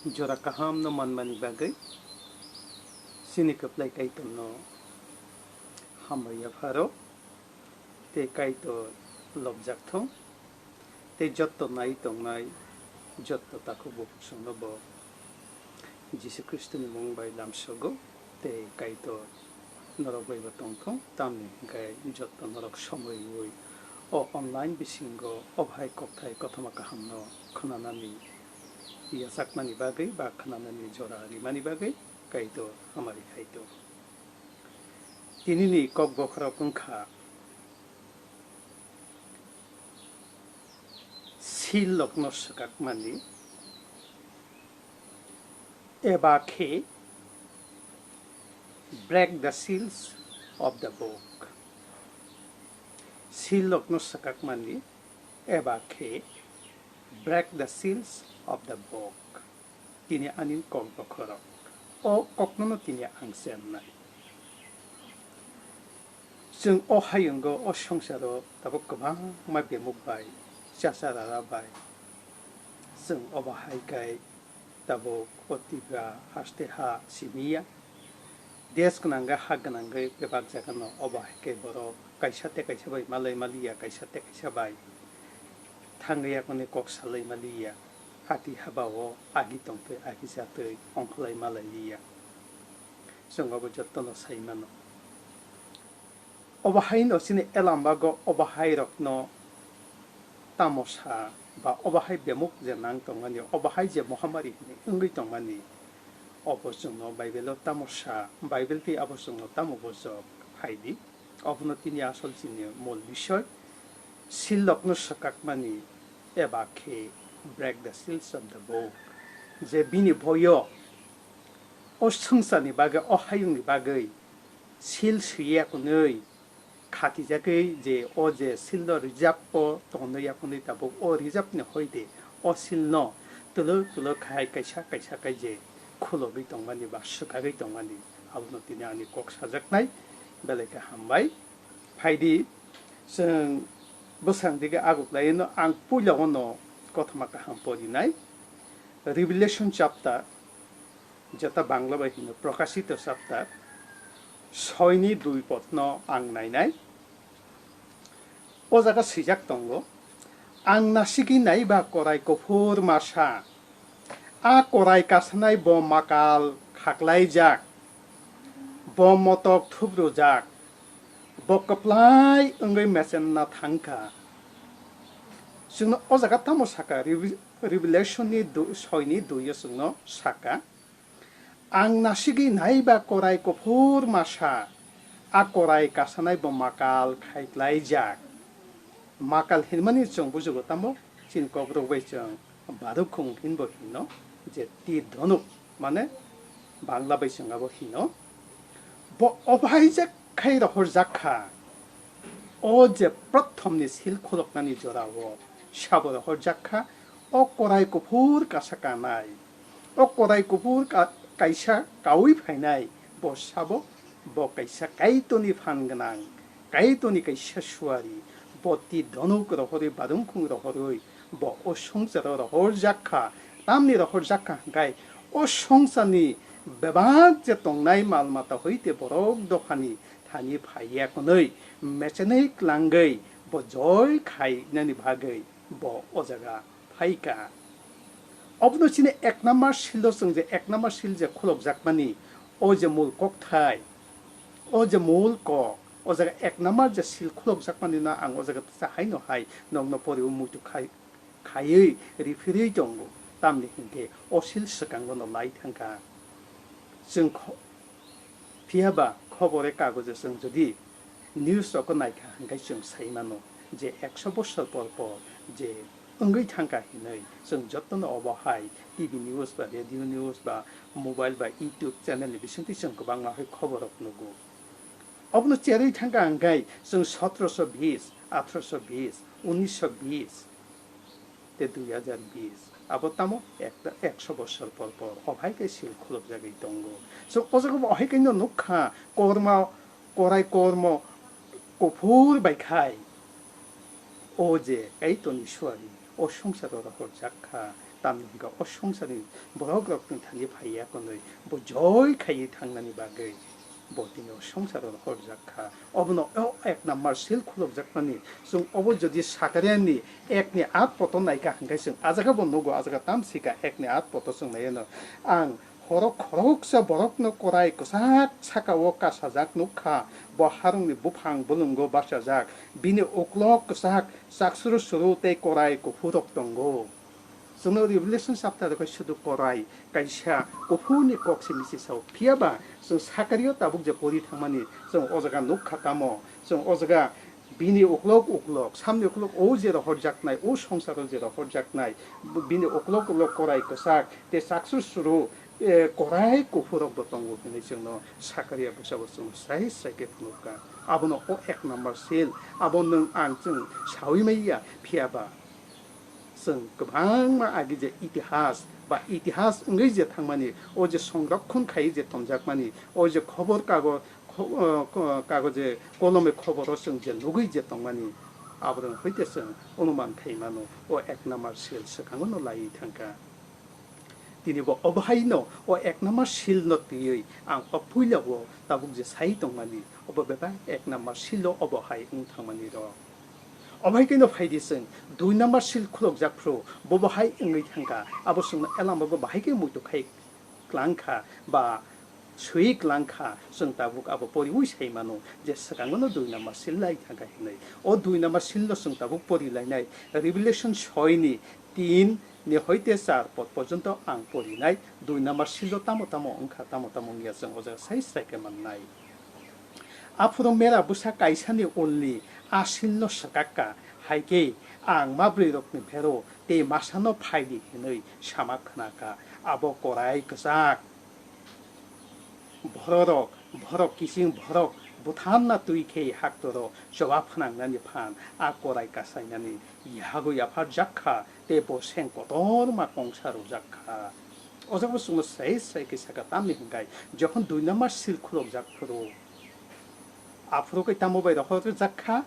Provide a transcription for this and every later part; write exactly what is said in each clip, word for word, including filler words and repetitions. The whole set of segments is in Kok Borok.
Jora kaham no manmani bagwi chini kwplai Kaitorno hambai yapharo, tei Kaitor lobjak thung, tei jotto nai tongnai jotto takhuk bukhuk songno bo Jisu Khristoni mung bai lamsogo, tei Kaitor norok bai bo tongthung, tamni hwnkhe jotto norok somoi rwui o online bisingo o bahai kokthai kothoma kahamno khwnanani yachakmani bagwi ba khwnanani jora rimani bagwi Kaitor hamari khaito. Tinini kok bokhorok wngkha sil lokno swkakmani, eba khe break the seals of the book. Sil lokno swkakmani, eba khe break the seals of the book. Tini ani kok bokhorok. O koknono tini ang chennai. Chwng o hayungo, o songsaro tabuk kwbangma bemuk bai, chacha rara bai. Chwng obo hai khe tabuk o Tripura haste ha simiya. Desh gwnangwi ha gwnangwi bebak jagano obo hai khe borok kaisa tei kaisa bai malai maliya, kaisa tei kaisa bai thangwi yakungni kok salai maliya. Hati habao agi tongtwi, agi jatwi ongkholai malai liya. Chwng obo jotono sai mano. Obo haino chini elambago obo hairokno tamo sa ba obo hai bemuk je nang tongmani, obo hai je mohamari hinwi wngwi tongmani, obo chwngno Bible-o tamo sa, Bible twi abo chwngno tamo bojok? Phaidi, obono tini asol chini mol bisoy, sil lokno swkakmani, eba khe break the seals of the book, je bini boyo o swngcharni bagwi, o hayungni bagwi sil swiya kwnwi khatijagwi je o je silno rijap-o tonwi yakungwi tabuk o rijapni hoide o silno twlwk twlwk khai kaisa kaisa khai je khulogwi tongmani ba swkagwi tongmani, abono tini ani kok sajaknai. Belai khe hambai. Phaidi, chwng bwsang dige aguklaino ang puila ono kothoma kaham porinai. Revelation chapter, jeta Bangla bai hino Prokashito chapter, soini dui podno ang nainai. O jaga swijak tongo, "Ang nasigwi naiba korai kuphur masa, a korai kasanai bo makal khaklaijak, bo motok thuprujak, bo kwplai wngwi mechenna thangkha." Chwngno o jaga tamo saka? Revi-, Revelation ni du-, soini dui o chwngno saka, "Ang nasigwi naiba korai kuphur masa, a korai kasanai bo makal khaklaijak." Makal hinmani chwng bujugo tamo, chini kokrok bai chwng barukhung hinbo hino, je tir dhonuk, mane Bangla bai chwng abo hino. Bo obaijak khai rohorjak kha. O je prothomni sil khuloknani jorao sabo rohorjak kha, o korai kuphur kasa kanai, o korai kuphur ka-, kaisa kaui phainai, bo sabo, bo kaisa Kaitorni phan gwnang, Kaitorni kaisa suari, bo tir dhonuk rohorwi, barungkhung rohorwi, bo o swngcharo rohorjak kha. Tamni rohorjak kha hwnkhe, o swngcharni bebak je tongnai mal mata hoite borok dophani thani phaiya kwnwi, mechenwi klangwi bo joi khainani bagwi bo o jaga phaikha. Obono chini ek number seal o chwng je ek number seal je khulokjakmani, o je mul kokthai, o je mul kok, o jaga ek number je seal khulokjakmani no ang o jaga teisa haino hai nokno poriwi muitu khai, khaiwi riphirwi tongo, tamni hinkhe o seal swkango no lai thangkha. Chwng kho-, Phiya ba khobore kagojo chwng jodi news rokno naikha hwnkhe chwng sai mano je ekso bosor por por je wngwi thangkha hinwi chwng jotono obo hai T V news ba radio news ba mobile ba YouTube channel ni bisingtwi chwng kwbangma hai khobor rok nugo. Obono cherwi thangkha hwnkhe chwng sotoroso bis, atharoso bis, unisho bis. Tei dui hajar bis, abo tamo ekta ekso bosor por por, o hai khe seal khulukjagwi tongo. So, o jaga bo o hai khe no nukha, korma, korai kormo kuphur bai khai, o je Kaitorni suari, o swngcharo rohorjak kha, Tamni hwnkha o swngcharni borokrokni thani phaiya hwnwi bo joi khaiwi thangnani bagwi bo tini o swngcharo horjak kha. Obono o ek number seal khulukjakmani chwng obo jodi Sakariani ekni at poto naikha hwnkhe chwng ah jaga bo nugo, ah jaga tamsika ekni at poto chwng naiano. Ang horo khoroksa borokno korai kwchak saka-o kasajak nukha, bo harungni buphang bwlwngo bachajak, bini uklok kwchak chaksuru suru tei korai kuphurrok tongo. Chwngno Revelation chapter o khe sudu korai kaisa kuphurni kok se misi sao. Phiya ba chwng Sakario tabuk je pori thangmani, chwng o jaga nukha tamo, chwng o jaga bini uklok uklok, samni uklok o je rohorjaknai, o swngcharo je rohorjaknai, bini uklok uklok korai kwchak, tei chaksuru suru, eh, korai kuphurrok bo tongo hinwi chwngno Sakaria bwsabo chwngno sai sai khe phunukha. Abono o ek number seal, abo nwng ang chwng saui manya, phiya ba chwng kwbangma agi je itihas ba itihas wngwi je thangmani, o je songrokhon khaiwi je tonjakmani, o je khobor kago-, kho-, o, ko-, kagoje kolome khoboro chwng je nugwi je tongmani, aborok hoite chwng onuman khai mano, o ek number seal swkango no laiwi thangkha. Tini bo obo haino o ek number seal no twiwi ang o puila o tabuk je sai tongmani, obo bebak ek number seal o obo hai wng thangmani rok. Obo hai khe no phaidi chwng dui number seal khulukjak phru, bobo hai wngwi thangkha, abo chwngno elam bo bahai khe muitu khai klangkha ba swi klangkha, chwng tabuk abo poriwi sai mano je swkango no dui number seal lai thangkha hinwi. O dui number seal no chwng tabuk pori lainai, Revelation soi ni tin ni hoite char pod porjonto ang porinai, dui number seal o tamo tamo wngkha, tamo tamo wngya chwng o jaga sai sai khe mannai. Aphuru mera bwsa kaisani ulni a seal no swkakka, hai khe ang mabrwi rokni phero tei masano phaidi hinwi sama khnakha, abo korai kwchak. Bororok, borok kiching borok butharna twi khe haktoro choba phnangnani phan a korai kasainani yago yapharjak kha tei bo seng kotorma kongsa rwjak kha. O jaga bo chwngno sai sai khe sakha, tamni hwnkhe jokhon dui number seal khulukjak phuru, aphuru khe tamo bai rohorjak kha?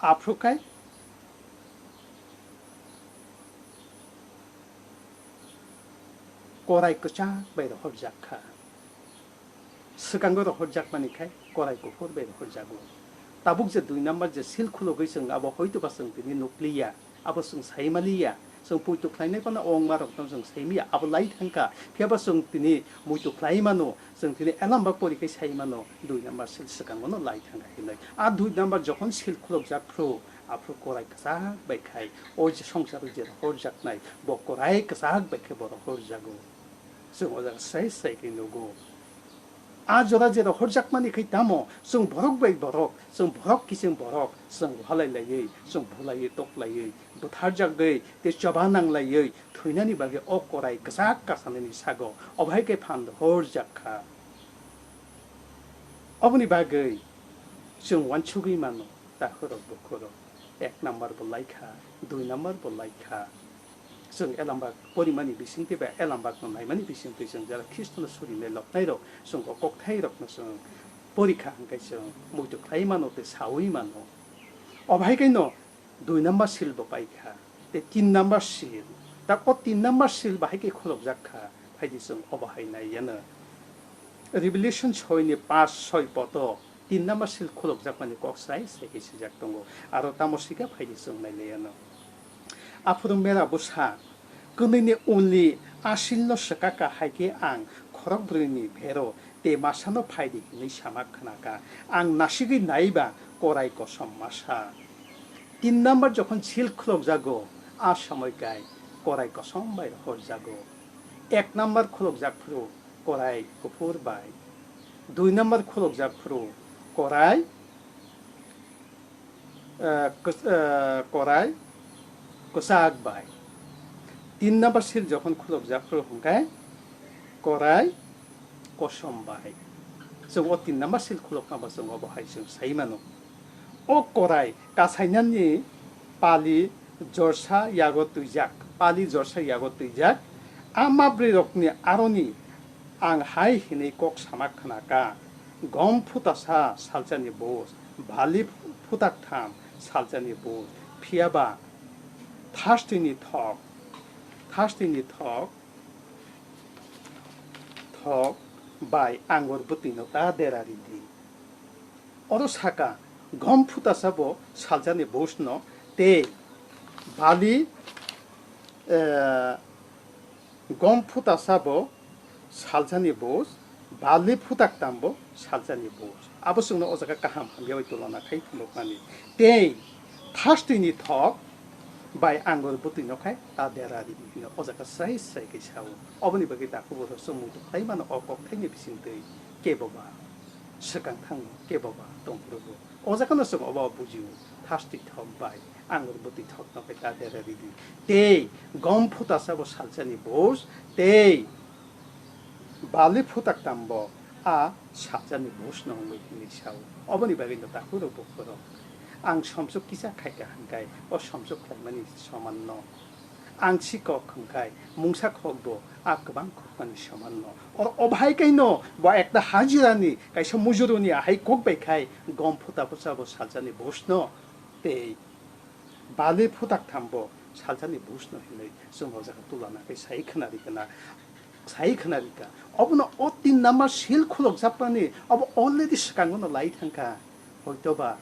Aphuru khe korai kwchak bai rohorjak kha. Swkango rohorjakmani khai korai kuphur bai rohorjago. Tabuk je dui number je seal khulugwi chwng abo hoitoba chwng tini nukliya, abo chwng saimaliya, chwng poito khlainai phano o wngmarokno chwng saimaya, abo lai thangkha. Phiyaba chwng tini muitu khlai mano, chwng tini elambak pori khai sai mano, dui number seal swkango no lai thangkha hinwi. A dui number jokhon seal khulukjak phru, aphuru korai kwchak bai khai, o je swngcharo je rohorjaknai, bo korai kwchak bai khe bo rohorjago. Chwng o jaga sai sai khe nugo. A jora je rohorjakmani khai tamo, chwng borok bai borok, chwng borok kiching borok, chwng halai laiwi, chwng bulaiwi, toklaiwi, butharjagwi, tei choba nanglaiwi, thwinani bagwi o korai kwchak kasanani sago, obo hai khe phan rohorjak kha. Oboni bagwi chwng uansugwi mano, takhurok bukhurok, ek number bo lai kha, dui number bo lai kha. Chwng elambak porimani bisingtwi ba elambakno naimani bisingtwi chwng jara Khristono surinai loknairok chwng o kokthairokno chwng pori kha hwnkhe chwng muitu khlai mano tei saui mano. Obo hai khe no dui number seal bo pai kha, tei tin number seal. Ta o tin number seal bahai khe khulukjak kha, phaidi chwng obo hai nai yano. Revelation soi ni pash soi poto tin number seal khulukjakmani kok sai sai khe swijak tongo. Aro tamo sika phaidi chwng nai lai yano. Aphuru mera bwsa kwnwini ulni a seal no swkaka hai khe ang khorok brwini bhero tei masano phaidi hinwi sama khnakha. Ang nasigwi naiba korai kosom masa. Tin number jokhon seal khulukjago, a somoi kai korai kosom bai rohorjago. Ek number khulukjak phuru korai kuphur bai. Dui number khulukjak phuru korai, eh, kwch-, eh, korai kwchak bai. Tin number seal jokhon khulukjak phuru hwnkhe korai kosom bai. Chwng o tin number seal khulukma bo chwng obo hai chwng sai mano. O korai kasainani pali jorsa yago twijak, pali jorsa yago twijak. A mabrwirokni aroni ang hai hinwi kok sama khnakha, gom phutasa salsani bus, bali phutaktham salsani bus, phiyaba thastini thok Hasteni thok, thok bai angur bwtwino ta dera ridi. Oro saka, gom phutasabo saljani bujno tei bali, eh, gom phutasabo saljani buj, bali phutaktambo saljani buj. Abo chwngno o jaga kaham hamya bai tulona khai phunukmani. Tei thasteni thok bai angur bwtwino khai ta dera ridi hino o jaga srai srai khe sao. Oboni bagwi takhuk bohrok chwng muitu khlai mano o kok thaini bisingtwi keboba swkang thangno keboba tongphuru bo. O jaga no chwng obo bujio, thasti thok bai angur bwtwi thokno khe ta dera ridi. Tei gom phutasabo saljani buj, tei bali phutaktambo a saljani bujno wngwi hinwi sao. Oboni bagwino takhuk rok bukhuk rok, ang somsok kisa khaikha hwnkhe o somsok khlaimani somanno. Ang sikok hwnkhe mungsa khokbo a kwbang khokmani somanno. Oro obhai kaino bo ekta hajirani kaisa mujuruni ahai kok bai khai gom phuta phusa bo saljani bujno tei bali phutak thambo saljani bujno hinwi chwng o jaga tulana khe sai khwnarikha na, sai khwnarikha. Obono o tin number seal khulokjakmani obo already swkangono lai thangkha. Hoitoba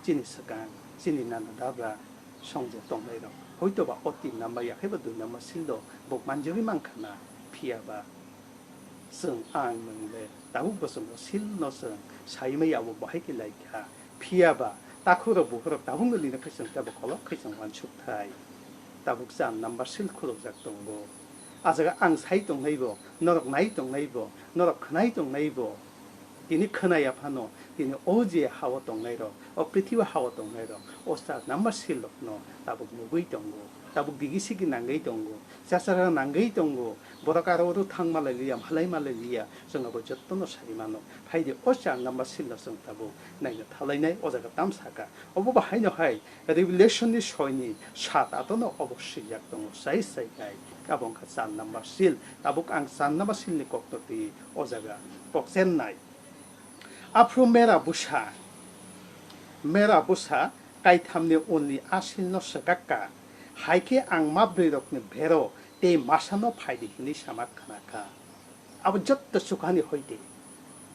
chini swkang, chini nana dabra, songja tongnairok. Hoitoba o tin number ya khaiba dui number seal do bo manjagwi mankha na, phiyaba chwng ang nwng le tabuk bo chwng o seal no chwng saimaya abo bahai khe laikha. Phiyaba takhuk rok bukhuk rok tabuk no lina khai chwng tebo kolok khai chwng uansuk thai. Tabuk char number seal khulokjak tongo. A jaga ang sai tongnai bo, norok nai tongnai bo, norok khwnai tongnai bo. Tini khwnaya phano, tini o je hao tongnairok, o prithibi hao tongnairok, o char number seal rokno tabuk nugwi tongo, tabuk digi sigi nangwi tongo, chachara nangwi tongo, borok aro oro thang malai liya, malai malai liya, chwng abo jottono sai mano. Phaidi o char number seal no chwng tabuk naina thalainai, o jaga tam saka. Obo bo haino hai, Revelation ni soi ni sat ato no obo swijak tongo, sai sai khai. Abo wngkha char number seal. Tabuk ang char number seal ni kok no twi o jaga kok chennai. Aphuru mera busa, mera busa kaitham ni uni a seal no swkak ka. Hai khe ang mabrwi rok ni bero tei masa no phaidi hinwi sama khna kha. Abo jotto chukhani hoite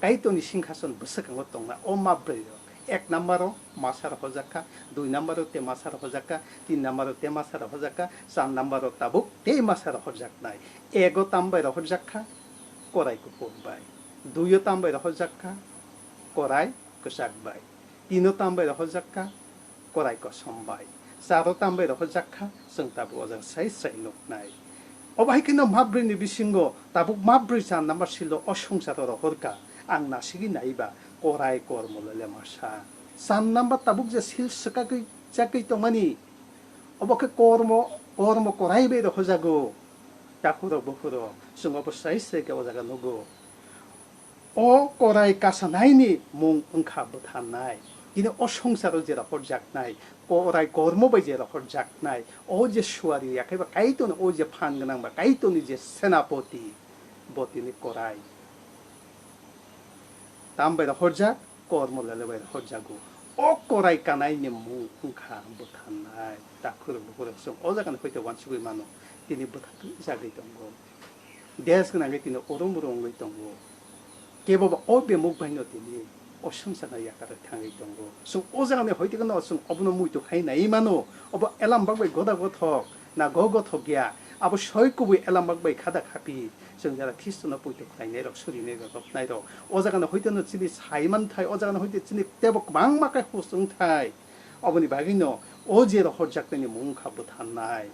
Kaitorni singhason bwswkango tongna o mabrwi rok. Ek number o masa rohorjak kha, dui number o te masa rohorjak kha, tin number o te masa rohorjak kha, char number o tabuk te masa rohorjaknai. Ego tam bai rohorjak kha, korai kuphur bai. Dui o tam bai rohorjak kha, korai kwchak bai. Tin o tam bai rohorjak kha, korai kosom bai. Char o tam bai rohorjak kha, chwng tabuk o jaga sai sai nuknai. Obo hai kheno mabrwi ni bisingo tabuk mabrwi char number seal o o swngcharo rohor kha. Ang nasigwi naiba korai kormo lele masa. Char number tabuk je seal swkagwi chagwi tongmani. Obo khe kormo, kormo korai bai rohorjago. Takhuk rok bukhuk rok, chwng obo sai sai khe o jaga nugo. O korai kasanaini mung wngkha bwtharnai. Tini o swngcharo je rohorjaknai, korai kormo bai je rohorjaknai, o je suari ya khe ba Kaitorni o je phan gwnang ba Kaitorni je senapoti, bo tini korai. Tam bai rohorjak, kormo lele bai rohorjago. O korai kanaini mung wngkha bwtharnai. Takhuk rok bukhuk rok chwng o jaga ni hoite uansugwi mano, tini bwtharjagwi tongo. Desh gwnangwi tini orom orom wngwi tongo. Kebo ba o bemuk bai no tini o swngchar no yakar thangwi tongo. Chwng o jaga ni hoite no chwng obono muitu khai nai mano. Obo elam bak bai goda gothok na go gothok ya. Abo soi kubui elam bak bai khada khapi. Chwng jara Khristo no poito khlainai rok, surinai rok, rwpnai rok. O jaga no hoite no chini sai man thai, o jaga no hoite chini tebo kwbangma khe hus wng thai. Oboni bagwi no o je rohorjaknai ni mung wngkha bwtharnai.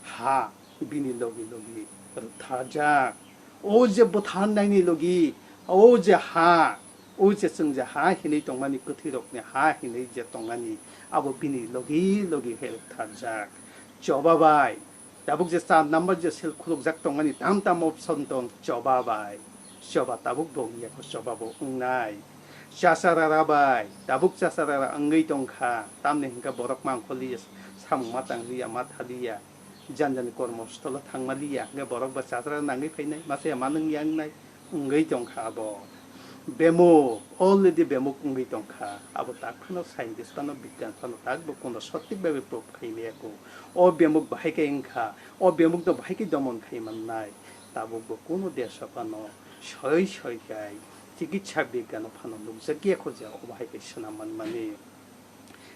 Ha. Bini logi logi rwktharjak. O je bwtharnaini logi, o je ha, o je chwng je ha hinwi tongmani, kwthwirokni ha hinwi je tongmani, abo bini logi logi hai rwktharjak. Choba bai, tabuk je char number je seal khulukjak tongmani, tam tam option tong, choba bai. Choba tabuk bo wngya kho, choba bo wngnai. Chasarara bai, tabuk chasarara wngwi tongkha, tamni hwnkhe borok mangkholiya, samung ma tangliya, ma thaliya. Jani jani kormo stolo thangma liya, hwnkhe borok bo chachara nangwi phainai, masa ya manung ya wngnai, wngwi tongkha abo. Bemuk already bemuk wngwi tongkha. Abo tak phano scientist phano, bigyan phano tak bo kono sothik bhabe proof khaimaya kho. O bemuk bahai khe wngkha, o bemuk no bahai khe domon khai mannai. Tabuk bo kono desha phano soi soi khai chikitsa bigyan phano nukjakya kho je o bahai khe swnam manmani.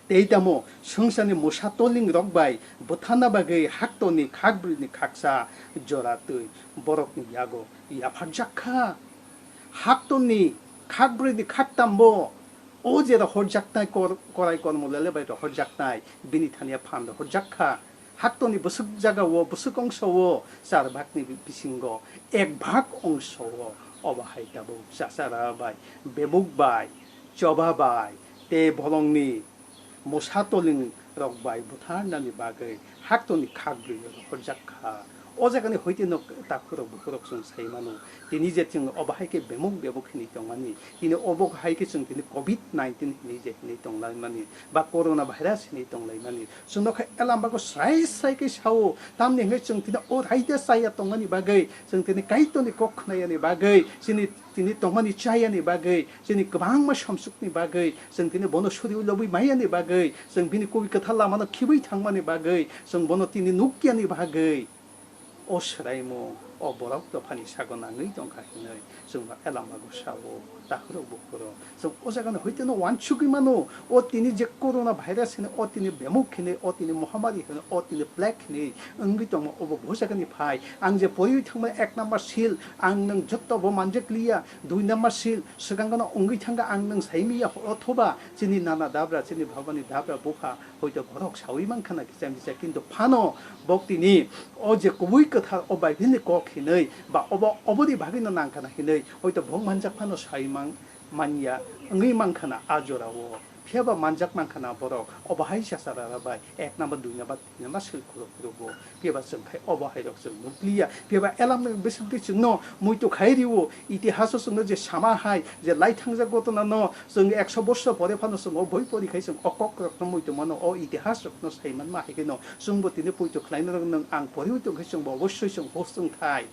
Tei tamo swngcharni mosa toling rok bai bwtharna bagwi haktorni khakbrwini khaksa jora twi borokni yago yapharjak kha. Haktorni khakbrwini khaktambo o je rohorjaknai kor-, korai kormo lele bai rohorjaknai, bini thani ya phan rohorjak kha. Haktorni bwswk jagao, bwswk ongsao, char bhagni bisingo ek bhag ongsao obo hai tabuk chachara bai, bemuk bai, choba bai, tei bolongni mosa toling rok bai butharnani bagwi haktorni khakbrwi rohorjak kha. O jagani hoite no takhurok bukhurok chwng sai mano. Tini je chwng obo hai khe bemuk bemuk hinwi tongmani, tini obo hai khe chwng tini covid nineteen hinwi je hinwi tonglaimani ba corona virus hinwi tonglaimani, chwng nokha elam bago srai srai khe sao, tamni hwnkhe chwng tini o raida chaya tongmani bagwi, chwng tini Kaitorni kok khnayani bagwi, chini tini tongmani chayani bagwi, chini kwbangma samsukni bagwi, chwng tini bono suri lobwi mayani bagwi, chwng bini kubui kwthar lamano khibwi thangmani bagwi, chwng bono tini nukyani bagwi. O swraimung, o borok dophani sago nangwi tongkha hinwi chwngno elam bago sao, takhurok bukhurok. Chwng o jagano hoiteno uansugwi mano, o tini je corona virus hinwi, o tini bemuk hinwi, o tini mohamari hinwi, o tini plague hinwi wngwi tongma, obo bo jagani phai. Ang je poriwi thangma ek number seal, ang nwng jotto bo manjak liya, dui number seal, swkang gano wngwi thangkha ang nwng saimiya, othoba chini nana dabra, chini babani dabra bupha, hoito borok saui mankha na kicham kicham, kintu phano bok tini o je kubui kwthar o Bible ni kok hinwi ba obo, oboni bagwi no nangkha na hinwi hoito bok manjak phano sai mang, manya wngwi mankha na a jora o. Phiya ba manjak mankha na borok obo hai chachara bai ek number, dui number, tin number soi khuluk khuluk o. Phiya ba chwng khai obo hai rok chwng nukliya. Phiya ba elam bisingtwi chwngno muitu khai rio. Itihaso chwngno je sama hai, je lai thangjak gotona no chwng ekso borsor pore phano chwng o boi pori khai chwng o kok rokno muitu mano, o itihas rokno sai manma hai khe no chwngbo tini poito khlaina rok nwng ang poriwi tong khe chwngbo obossoi chwng host wng thai.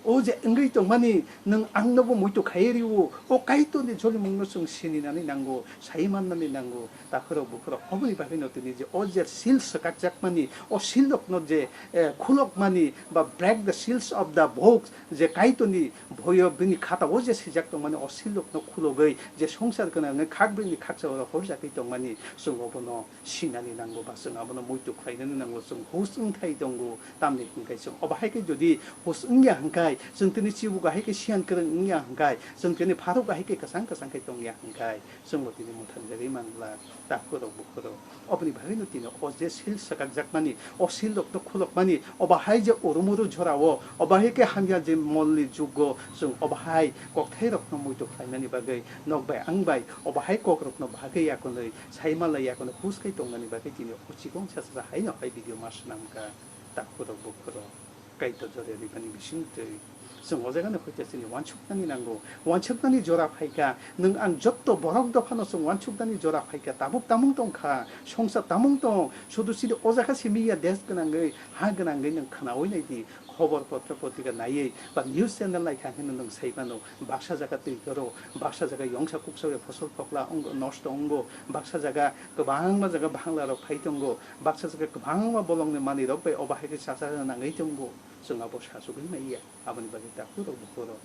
O je wngwi tongmani nwng angnobo muitu khai rio, o Kaitorni jolimungno chwng sininani nango, sai mannani nango. Takhurok bukhurok oboni bagwino tini je o je seal swkakjakmani, o seal rokno je, eh, khulokmani ba break the seals of the books, je Kaitorni boyo bini khata o je swijak tongmani, o seal rokno khulogwi je songsar gwnangwi khakbrwini khaksa oro horjagwi tongmani, chwng obono sinani nango ba chwng abono muitu khlainani nango, chwng hus wngthai tongo. Tamni hwnkhe chwng obo hai khe jodi hus wngya hwnkhe, chwng tini chibuga hai khe siyan kwrwng wngya hwnkhe, chwng tini pharuga hai khe kwchang kwchang khe tongya hwnkhe, chwngbo tini mwthangjagwi manglak, takhurok bukhurok. Oboni bagwino tini o je seal swkakjakmani, o seal rokno khulokmani, obo hai je urumuru jorao, obo hai khe hamya je molni jugo, chwng obo hai kokthairokno muitu khlainani bagwi nok bai ang bai obo hai kokrokno bagwi akonwi sai manlai, akono hus khai tongnani bagwi tini o chikon sasa haino hai video ma swnamkha, takhurok bukhurok. Kaitor jora ribani bisingtwi. Chwng o jagano hoite chini uansuknani nango. Uansuknani jora phaikha, nwng ang jotto borok dophano chwng uansuknani jora phaikha. Tabuk tamung tongkha, songsar tamung tong. Sudu sidi o jaga simi ya, desh gwnangwi, ha gwnangwi nwng khnaui naidi. Khobor potro potrika naiwi ba news channel naikha hwnwi nwng sai mano. Baksa jaga twi goro, baksa jaga yongsa kuksa bai phosol phokla wngo, nosto wngo, baksa jaga kwbangma jaga bhangla rok phai tongo, baksa jaga kwbangma bolongni manwi rok bai obo hai khe chacha nangwi tongo. Chwng abo sachugwi manya, aboni bagwi takhurok bukhurok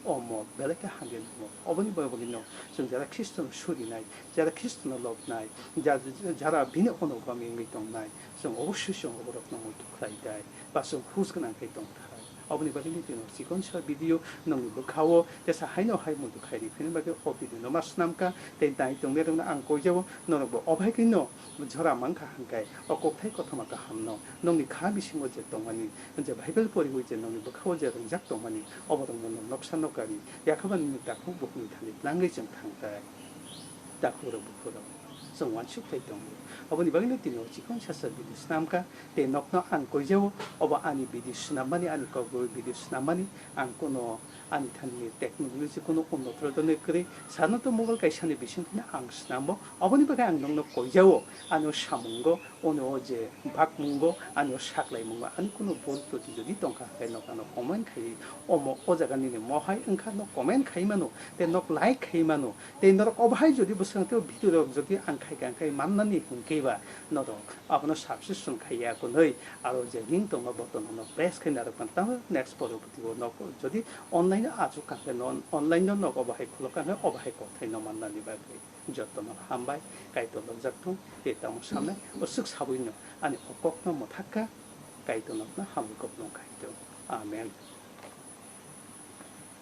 omo belai khe hamya nango. Oboni bagwino chwng jara Khristono surinai, jara Khristono lobnai, ja-, jara bini onugami wngwi tongnai, chwng obossoi chwng oborokno muitu khlai tai, ba chwng hus gwnang khe tong thai. Oboni bagwi ni tino chikon sa video nongni bwkhao tesa haino hai muitu khairi phini bagwi o video no ma swnamkha, tei nai tongnai rokno ang koijao, norokbo obo hai khe no jora mankha hwnkhe o kokthai kothoma kahamno nongni kha bisingo je tongmani, je Bible poriwi je nongni bwkhao je rwngjak tongmani, oborokno nwng noksa nokari, yakhaban nini takhuk bukhukni thani nangwi chwng thangkha. Takhurok bukhurok chwng uansuk khai tongo. Oboni bagwino tini o chikon sasa video swnamkha, tei nokno ang koijao, obo ani video swnammani, ani kokborok video swnammani, ang kuno ani thani technology kuno unnot rwdonwi kwrwi, sano to mobile kaisani bisingtwi ang swnamo, oboni bagwi ang nokno koijao, ani o samungo, ono o je bakmungo, ani o saklaimungo, ani kuno bhul twtwi jodi tongkha hwnkhe Ano comment khai, omo o jaga nini mohai wngkha, nok comment khai mano, tei nok like khai mano, tei norok obo hai jodi bwswng tei video rok jodi ang khai kha, ang khai mannani hwnkhe ba norok abono subscription khai ya kunoi, aro je link tongo button no press khai narwk man tamo next poroboti o nok jodi online o achuk kha khe non online no nok obo hai khulok kha khe obo hai kothai no mannani bagwi. Jotono hambai, Kaitor nokjak thung, tei tamo samai bwswk sabui no ani o kok no mwthak kha, Kaitor nokno hambai kok no khai thung. Amen.